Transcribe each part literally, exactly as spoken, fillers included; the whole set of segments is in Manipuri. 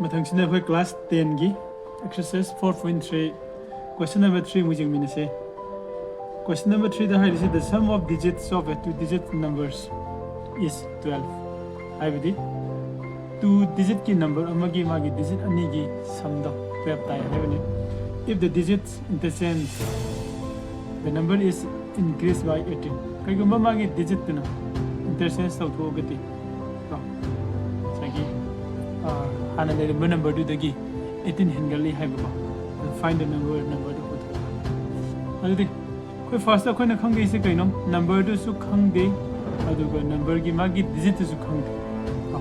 ꯃꯊꯪꯁꯤꯅ ꯑꯩꯈꯣꯏ class ten ꯒꯤ exercise four point three, question number three ꯑꯃꯨꯛ ꯌꯦꯡꯃꯤꯟꯅꯁꯦ꯫ Question number three ꯗ ꯍꯥꯏꯔꯤꯁꯤ, the sum of digits of a two digit numbers is twelve꯫ ꯍꯥꯏꯕꯗꯤ two digit ꯀꯤ number ꯑꯃꯒꯤ ꯃꯥꯒꯤ digit ꯑꯅꯤꯒꯤ sum ꯗꯣ twelve ꯇꯥꯏ ꯍꯥꯏꯕꯅꯤ꯫ If the digits interchange, the number is increased by eighteen꯫ ꯀꯩꯒꯨꯝꯕ ꯃꯥꯒꯤ digit ꯇꯨꯅ interchange ꯇꯧꯊꯣꯛꯑꯒꯗꯤ, ꯀꯣ, ꯉꯁꯥꯏꯒꯤ, ꯑ, ꯍꯥꯟꯅ ꯂꯩꯔꯝꯕ number ꯗꯨꯗꯒꯤ eighteen ꯍꯦꯟꯒꯠꯂꯤ ꯍꯥꯏꯕꯀꯣ꯫ Find the number, number ꯗꯨ ꯄꯨꯊꯣꯛꯑꯣ꯫ ꯑꯗꯨꯗꯤ ꯑꯩꯈꯣꯏ first ꯑꯩꯈꯣꯏꯅ ꯈꯪꯗꯣꯏꯁꯦ ꯀꯩꯅꯣ? Number ꯗꯨꯁꯨ ꯈꯪꯗꯦ, ꯑꯗꯨꯒ number ꯒꯤ ꯃꯥꯒꯤ digit ꯇꯨꯁꯨ ꯈꯪꯗꯦ, ꯀꯣ꯫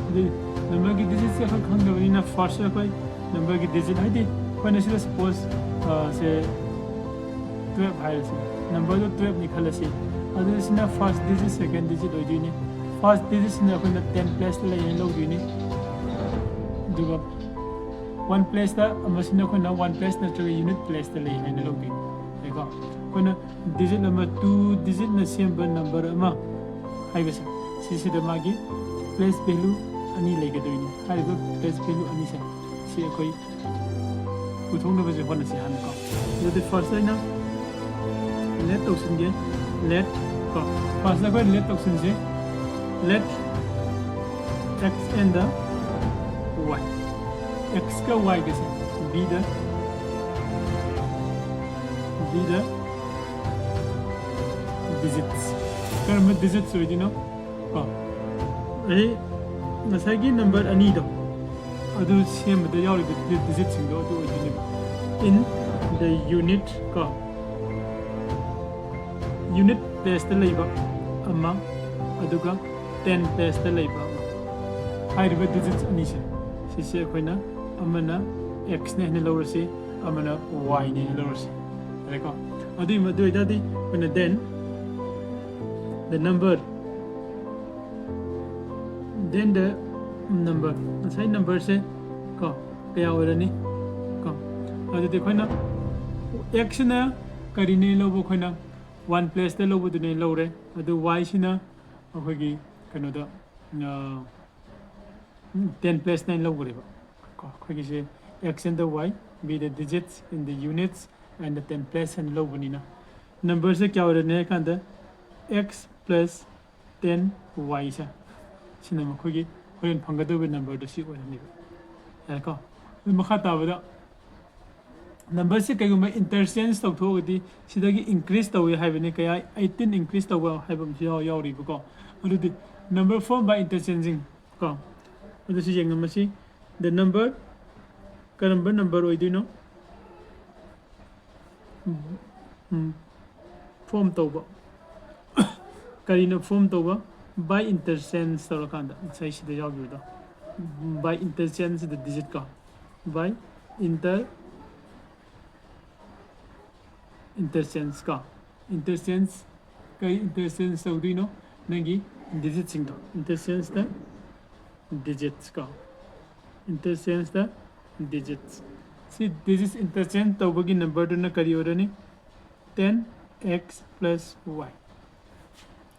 ꯑꯗꯨꯗꯤ number ꯒꯤ digit ꯁꯦ ꯑꯩꯈꯣꯏ ꯈꯪꯗꯕꯅꯤꯅ, first ꯑꯩꯈꯣꯏ number ꯒꯤ digit, ꯍꯥꯏꯗꯤ ꯑꯩꯈꯣꯏꯅ ꯁꯤꯗ suppose, ꯑ, ꯁꯦ twelve ꯍꯥꯏꯔꯁꯤ, number ꯗꯣ twelve ꯅꯤ ꯈꯜꯂꯁꯤ꯫ ꯑꯗꯨꯗꯤ ꯁꯤꯅ first digit, second digit ꯑꯣꯏꯗꯣꯏꯅꯤ꯫ First digit ꯁꯤꯅ ꯑꯩꯈꯣꯏꯅ ten place ꯇ ꯂꯩ ꯍꯥꯏꯅ ꯂꯧꯗꯣꯏꯅꯤ꯫ ꯑꯗꯨꯒ one place ꯇ, ꯑꯃꯁꯤꯅ ꯑꯩꯈꯣꯏꯅ one place ꯅꯠꯇ꯭ꯔꯒ unit place ꯇ ꯂꯩ ꯍꯥꯏꯅ ꯂꯧꯗꯣꯏꯅꯤ꯫ ꯌꯥꯏꯀꯣ? ꯑꯩꯈꯣꯏꯅ digit ꯑꯃ, two digit ꯅ ꯁꯦꯝꯕ number ꯑꯃ ꯍꯥꯏꯕꯁꯦ, ꯁꯤꯁꯤꯗ ꯃꯥꯒꯤ place value ꯑꯅꯤ ꯂꯩꯒꯗꯣꯏꯅꯤ꯫ ꯍꯥꯏꯔꯤꯕ place value ꯑꯅꯤꯁꯦ, ꯁꯤ ꯑꯩꯈꯣꯏ ꯄꯨꯊꯣꯛꯅꯕꯁꯦ ꯍꯣꯠꯅꯁꯤ ꯍꯥꯟꯅꯀꯣ꯫ ꯑꯗꯨꯗꯤ first ꯑꯩꯅ let ꯇꯧꯁꯤꯟꯒꯦ꯫ Let ꯀꯣ, first ꯑꯩꯈꯣꯏ let ꯇꯧꯁꯤꯟꯁꯦ꯫ Let x and the y, x ꯀ y ꯒꯁꯦ be the, be the digits꯫ ꯀꯔꯝꯕ digits ꯑꯣꯏꯗꯣꯏꯅꯣ? ꯀꯣ, ꯑꯩ ꯉꯁꯥꯏꯒꯤ number ꯑꯅꯤꯗꯣ, ꯑꯗꯨ ꯁꯦꯝꯕꯗ ꯌꯥꯎꯔꯤꯕ di-, digit ꯁꯤꯡꯗꯣ ꯑꯗꯨ ꯑꯣꯏꯗꯣꯏꯅꯦꯕ꯫ In the unit ꯀꯣ, unit place ꯇ ꯂꯩꯕ ꯑꯃ, ꯑꯗꯨꯒ ten place ꯇ ꯂꯩꯕ ꯑꯃ꯫ ꯍꯥꯏꯔꯤꯕ digits ꯑꯅꯤꯁꯦ, ꯁꯤꯁꯦ ꯑꯩꯈꯣꯏꯅ, ꯑꯃꯅ x ꯅꯦ ꯍꯥꯏꯅ ꯂꯧꯔꯁꯤ, ꯑꯃꯅ y ꯅꯦ ꯍꯥꯏꯅ ꯂꯧꯔꯁꯤ꯫ ꯌꯥꯔꯦꯀꯣ? ꯑꯗꯨꯏ, ꯑꯗꯨ ꯑꯣꯏꯇꯥꯔꯗꯤ ꯑꯩꯈꯣꯏꯅ then the number, then the number, ꯉꯁꯥꯏ number ꯁꯦ ꯀꯣ, ꯀꯌꯥ ꯑꯣꯏꯔꯅꯤ? ꯀꯣ, ꯑꯗꯨꯗꯤ ꯑꯩꯈꯣꯏꯅ x ꯁꯤꯅ ꯀꯔꯤꯅꯦ ꯂꯧꯕ? ꯑꯩꯈꯣꯏꯅ one place ꯇ ꯂꯧꯕꯗꯨꯅꯦ ꯂꯧꯔꯦ꯫ ꯑꯗꯨ y ꯁꯤꯅ ꯑꯩꯈꯣꯏꯒꯤ ꯀꯩꯅꯣꯗ, ꯑ, ten plus nine ꯂꯧꯈ꯭ꯔꯦꯕ꯫ ꯀꯣ, ꯑꯩꯈꯣꯏꯒꯤꯁꯦ x and the y be the digits in the units and the ten plus ꯍꯥꯏꯅ ꯂꯧꯕꯅꯤꯅ, ꯅꯝꯕꯔꯁꯦ ꯀꯌꯥ ꯑꯣꯏꯔꯅꯤ ꯍꯥꯏ ꯀꯥꯟꯗ x plus ten y ꯁꯦ, ꯁꯤꯅ ꯃꯈꯣꯏꯒꯤ ꯍꯣꯔꯦꯟ ꯐꯪꯒꯗꯧꯔꯤꯕ ꯅꯝꯕꯔꯗꯣ ꯁꯤ ꯑꯣꯏꯔꯅꯦꯕ꯫ ꯌꯥꯔꯦꯀꯣ? ꯑꯗꯨ ꯃꯈꯥ ꯇꯥꯕꯗ ꯅꯝꯕꯔꯁꯤ ꯀꯩꯒꯨꯝꯕ interchange ꯇꯧꯊꯣꯛꯑꯒꯗꯤ ꯁꯤꯗꯒꯤ increase ꯇꯧꯏ ꯍꯥꯏꯕꯅꯤ꯫ ꯀꯌꯥ? Eighteen increase ꯇꯧꯕ ꯍꯥꯏꯕ ꯑꯃꯁꯨ ꯌꯥꯎ- ꯌꯥꯎꯔꯤꯕꯀꯣ꯫ ꯑꯗꯨꯗꯤ number formed by interchanging ꯀꯣ, ꯑꯗꯨꯁꯨ ꯌꯦꯡꯉꯝꯃꯁꯤ꯫ The number, ꯀꯔꯝꯕ ꯅꯝꯕꯔ ꯑꯣꯏꯗꯣꯏꯅꯣ? ꯎꯝ, form ꯇꯧꯕ, ꯀꯔꯤꯅ form ꯇꯧꯕ? By interchange ꯇꯧꯔꯀꯥꯟꯗ, ꯉꯁꯥꯏ ꯁꯤꯗ ꯌꯥꯎꯈꯤꯕꯗꯣ, by interchange the digit ꯀꯣ, by inter interchange ꯀꯣ, interchange, ꯀꯔꯤ interchange ꯇꯧꯗꯣꯏꯅꯣ? ꯅꯪꯒꯤ ꯗꯤꯖꯤꯠꯁꯤꯡꯗꯣ, interchange the digits ꯀꯣ, interchange the digits꯫ ꯁꯤ digits interchange ꯇꯧꯕꯒꯤ ꯅꯝꯕꯔꯗꯨꯅ ꯀꯔꯤ ꯑꯣꯏꯔꯅꯤ? Ten x plus y꯫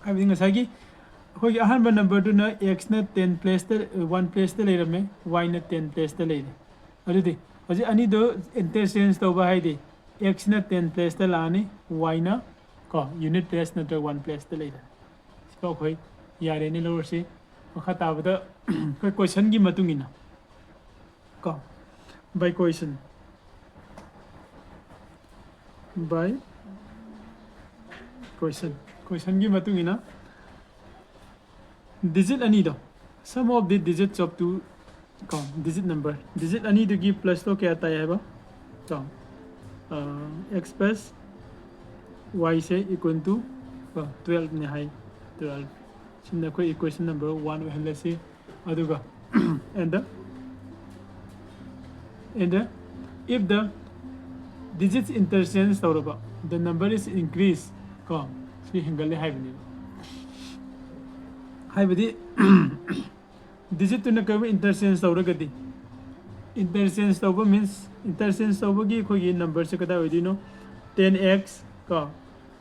ꯍꯥꯏꯕꯗꯤ ꯉꯁꯥꯏꯒꯤ ꯑꯩꯈꯣꯏꯒꯤ ꯑꯍꯥꯟꯕ ꯅꯝꯕꯔꯗꯨꯅ x ꯅ ten place ꯇ, one place ꯇ ꯂꯩꯔꯝꯃꯦ, y ꯅ ten place ꯇ ꯂꯩꯔꯦ꯫ ꯑꯗꯨꯗꯤ ꯍꯧꯖꯤꯛ ꯑꯅꯤꯗꯣ interchange ꯇꯧꯕ ꯍꯥꯏꯗꯤ x ꯅ ten place ꯇ ꯂꯥꯛꯑꯅꯤ, y ꯅ ꯀꯣ unit place ꯅꯠꯇ꯭ꯔꯒ one place ꯇ ꯂꯩꯔꯅꯤ꯫ ꯁꯤꯐꯥꯎ ꯑꯩꯈꯣꯏ ꯌꯥꯔꯦꯅ ꯂꯧꯔꯁꯤ꯫ ꯃꯈꯥ ꯇꯥꯕꯗ ꯑꯩꯈꯣꯏ question ꯒꯤ ꯃꯇꯨꯡ ꯏꯟꯅ ꯀꯣ, by question, by question, question ꯒꯤ ꯃꯇꯨꯡ ꯏꯟꯅ ꯗꯤꯖꯤꯠ ꯑꯅꯤꯗꯣ, sum of the digits of two ꯀꯣ, ꯗꯤꯖꯤꯠ ꯅꯝꯕꯔ, ꯗꯤꯖꯤꯠ ꯑꯅꯤꯗꯨꯒꯤ plus ꯇꯣ ꯀꯌꯥ ꯇꯥꯏ ꯍꯥꯏꯕ? ꯀꯣ, ꯑ, x plus y say equal to ꯀꯣ twelve ꯅꯦ ꯍꯥꯏ, twelve꯫ ꯁꯤꯅ ꯑꯩꯈꯣꯏ equation number one ꯑꯣꯏꯍꯜꯂꯁꯤ꯫ ꯑꯗꯨꯒ and the, and the, if the digits interchange ꯇꯧꯔꯕ, the number is increase ꯀꯣ, ꯁꯤ ꯍꯦꯟꯒꯠꯂꯦ ꯍꯥꯏꯕꯅꯦꯕ꯫ ꯍꯥꯏꯕꯗꯤ ꯗꯤꯖꯤꯠꯇꯨꯅ ꯀꯔꯤꯒꯨꯝꯕ interchange ꯇꯧꯔꯒꯗꯤ, interchange ꯇꯧꯕ means, interchange ꯇꯧꯕꯒꯤ ꯑꯩꯈꯣꯏꯒꯤ ꯅꯝꯕꯔꯁꯦ ꯀꯗꯥꯏ ꯑꯣꯏꯗꯣꯏꯅꯣ? Ten x ꯀꯣ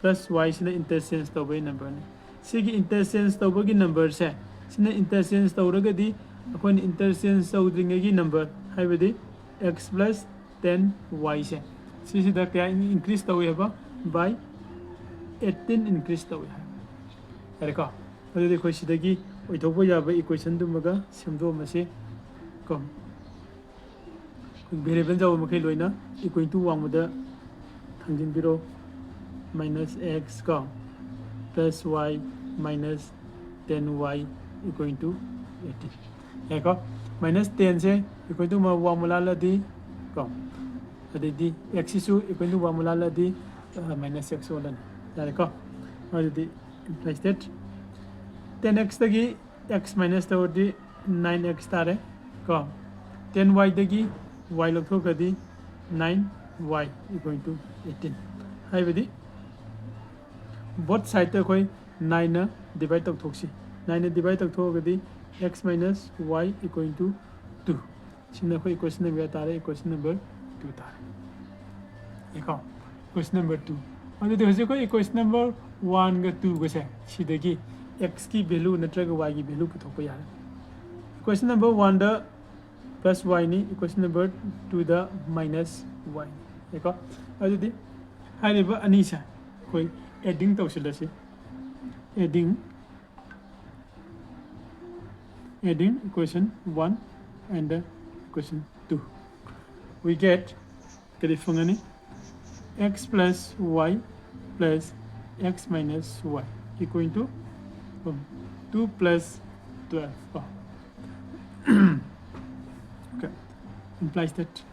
plus y ꯁꯤꯅ interchange ꯇꯧꯕꯒꯤ ꯅꯝꯕꯔꯅꯤ꯫ ꯁꯤꯒꯤ interchange ꯇꯧꯕꯒꯤ ꯅꯝꯕꯔꯁꯦ, ꯁꯤꯅ interchange ꯇꯧꯔꯒꯗꯤ ꯑꯩꯈꯣꯏꯅ interchange ꯇꯧꯗ꯭ꯔꯤꯉꯩꯒꯤ number, ꯍꯥꯏꯕꯗꯤ x plus ten y ꯁꯦ, ꯁꯤꯁꯤꯗ ꯀꯌꯥ increase ꯇꯧꯏ ꯍꯥꯏꯕ? By eighteen increase ꯇꯧꯏ ꯍꯥꯏꯕ꯫ ꯌꯥꯔꯦꯀꯣ? ꯑꯗꯨꯗꯤ ꯑꯩꯈꯣꯏ ꯁꯤꯗꯒꯤ ꯑꯣꯏꯊꯣꯛꯄ ꯌꯥꯕ equation ꯗꯨꯃꯒ ꯁꯦꯝꯗꯣꯛꯑꯝꯃꯁꯤ ꯀꯣ꯫ ꯑꯩꯈꯣꯏ variable ꯌꯥꯎꯕ ꯃꯈꯩ ꯂꯣꯏꯅ equal to ꯋꯥꯡꯃꯗ ꯊꯥꯡꯖꯤꯟꯕꯤꯔꯣ꯫ Minus x ꯀꯣ, plus y minus ten y equal to eighteen꯫ ꯌꯥꯏꯀꯣ? Minus ten say equal to ꯋꯥꯡꯃ ꯂꯥꯜꯂꯗꯤ ꯀꯣ, ꯑꯗꯩꯗꯤ x ꯁꯤꯁꯨ equal to ꯋꯥꯡꯃ ꯂꯥꯜꯂꯗꯤ, ꯑ, minus x ꯑꯣꯜꯂꯅꯤ꯫ ꯌꯥꯔꯦꯀꯣ? ꯑꯗꯨꯗꯤ implies that ten x ꯇꯒꯤ x minus ꯇꯧꯔꯗꯤ nine x ꯇꯥꯔꯦ ꯀꯣ꯫ Ten y ꯗꯒꯤ y ꯂꯧꯊꯣꯛꯈ꯭ꯔꯗꯤ nine y equal to eighteen꯫ ꯍꯥꯏꯕꯗꯤ both side ꯇ ꯑꯩꯈꯣꯏ nine ꯅ divide ꯇꯧꯊꯣꯛꯁꯤ꯫ Nine ꯅ divide ꯇꯧꯊꯣꯛꯑꯒꯗꯤ x minus y equal to two꯫ ꯁꯤꯅ ꯑꯩꯈꯣꯏ equation number ꯇꯥꯔꯦ, equation number two ꯇꯥꯔꯦ꯫ ꯌꯦꯡꯉꯣ, equation number two꯫ ꯑꯗꯨꯗꯤ ꯍꯧꯖꯤꯛ ꯑꯩꯈꯣꯏ equation number one ꯒ two ꯒꯁꯦ ꯁꯤꯗꯒꯤ x ꯀꯤ value ꯅꯠꯇ꯭ꯔꯒ y ꯒꯤ value ꯄꯨꯊꯣꯛꯄ ꯌꯥꯔꯦ꯫ Equation number one ꯗ plus y ꯅꯤ, equation number two ꯗ minus y ꯅꯤ꯫ ꯌꯦꯡꯉꯣ, ꯑꯗꯨꯗꯤ ꯍꯥꯏꯔꯤꯕ ꯑꯅꯤꯁꯦ ꯑꯩꯈꯣꯏ adding ꯇꯧꯁꯤꯜꯂꯁꯤ꯫ Adding, adding equation one and equation two, we get, ꯀꯔꯤ ꯐꯪꯒꯅꯤ? X plus y plus x minus y equal to, um, two plus twelve ꯀꯣ꯫ Okay, implies that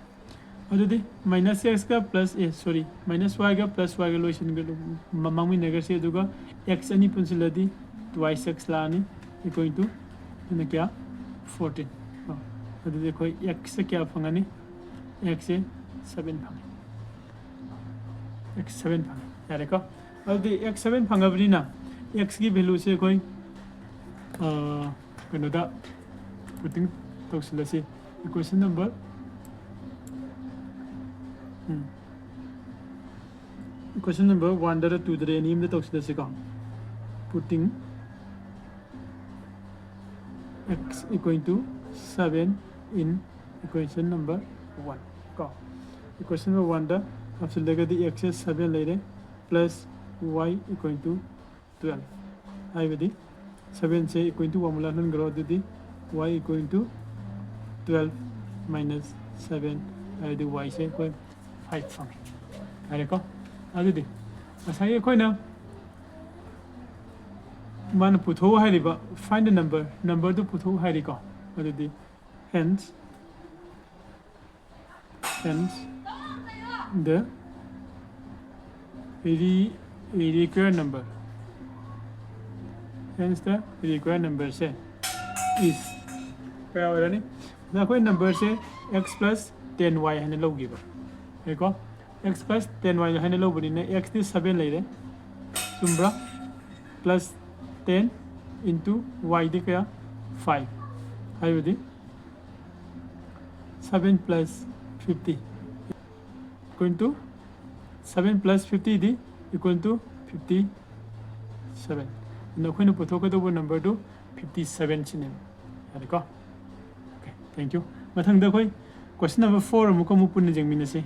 ꯑꯗꯨꯗꯤ minus x ꯀ plus, ꯑꯦ, sorry, minus y ꯒ plus y ꯒ ꯂꯣꯏꯁꯤꯟꯒ-, ꯃ-, ꯃꯥꯡꯃꯤꯟꯅꯈ꯭ꯔꯁꯤ, ꯑꯗꯨꯒ x ꯑꯅꯤ ꯄꯨꯟꯁꯤꯜꯂꯗꯤ twice x ꯂꯥꯛꯑꯅꯤ, equal to ꯑꯗꯨꯅ ꯀꯌꯥ? Fourteen꯫ ꯑꯣ, ꯑꯗꯨꯗꯤ ꯑꯩꯈꯣꯏ x ꯁꯦ ꯀꯌꯥ ꯐꯪꯒꯅꯤ? X ꯁꯦ seven ꯐꯪꯉꯤ꯫ X seven ꯐꯪꯉꯤ꯫ ꯌꯥꯔꯦꯀꯣ? ꯑꯗꯨꯗꯤ x seven ꯐꯪꯉꯕꯅꯤꯅ x ꯀꯤ value ꯁꯦ ꯑꯩꯈꯣꯏ, ꯑ, ꯀꯩꯅꯣꯗ putting ꯇꯧꯁꯤꯜꯂꯁꯤ꯫ Equation number, ꯎꯝ, equation number one ꯗꯔ two ꯗꯔ ꯑꯅꯤ ꯑꯃꯗ ꯇꯧꯁꯤꯜꯂꯁꯤꯀꯣ꯫ Putting x equal to seven in equation number one ꯀꯣ꯫ Equation number one ꯗ ꯍꯥꯞꯆꯤꯜꯂꯒꯗꯤ x ꯁꯦ seven ꯂꯩꯔꯦ, plus y equal to twelve꯫ ꯍꯥꯏꯕꯗꯤ seven say equal to one ꯑꯃꯨꯛ ꯂꯥꯛꯍꯟꯈ꯭ꯔꯣ, ꯑꯗꯨꯗꯤ y equal to twelve minus seven, ꯍꯥꯏꯗꯤ y ꯁꯦ ꯑꯩꯈꯣꯏ five ꯐꯪꯉꯦ ꯍꯥꯏꯔꯦꯀꯣ꯫ ꯑꯗꯨꯗꯤ ꯉꯁꯥꯏꯒꯤ ꯑꯩꯈꯣꯏꯅ ꯃꯥꯅ ꯄꯨꯊꯣꯛꯎ ꯍꯥꯏꯔꯤꯕ find the number, number ꯗꯨ ꯄꯨꯊꯣꯛꯎ ꯍꯥꯏꯔꯤꯀꯣ꯫ ꯑꯗꯨꯗꯤ hence, hence the re- required number, hence the required number say is ꯀꯌꯥ ꯑꯣꯏꯔꯅꯤ? ꯑꯗ ꯑꯩꯈꯣꯏ number ꯁꯦ x plus ten y ꯍꯥꯏꯅ ꯂꯧꯈꯤꯕ ꯀꯣ꯫ X plus ten y ꯍꯥꯏꯅ ꯂꯧꯕꯅꯤꯅ x ꯗꯤ seven ꯂꯩꯔꯦ, ꯆꯨꯝꯕ꯭ꯔꯥ? Plus ten into y ꯗꯤ ꯀꯌꯥ? Five꯫ ꯍꯥꯏꯕꯗꯤ seven plus fifty equal to, seven plus fifty D equal to fifty seven꯫ ꯑꯗꯨꯅ ꯑꯩꯈꯣꯏꯅ ꯄꯨꯊꯣꯛꯀꯗꯧꯕ number ꯗꯨ fifty seven ꯁꯤꯅꯦꯕ꯫ ꯌꯥꯔꯦꯀꯣ? Okay, thank you꯫ ꯃꯊꯪꯗ ꯑꯩꯈꯣꯏ question number four ꯑꯃꯨꯛꯀ ꯑꯃꯨꯛ ꯄꯨꯟꯅ ꯌꯦꯡꯃꯤꯟꯅꯁꯤ꯫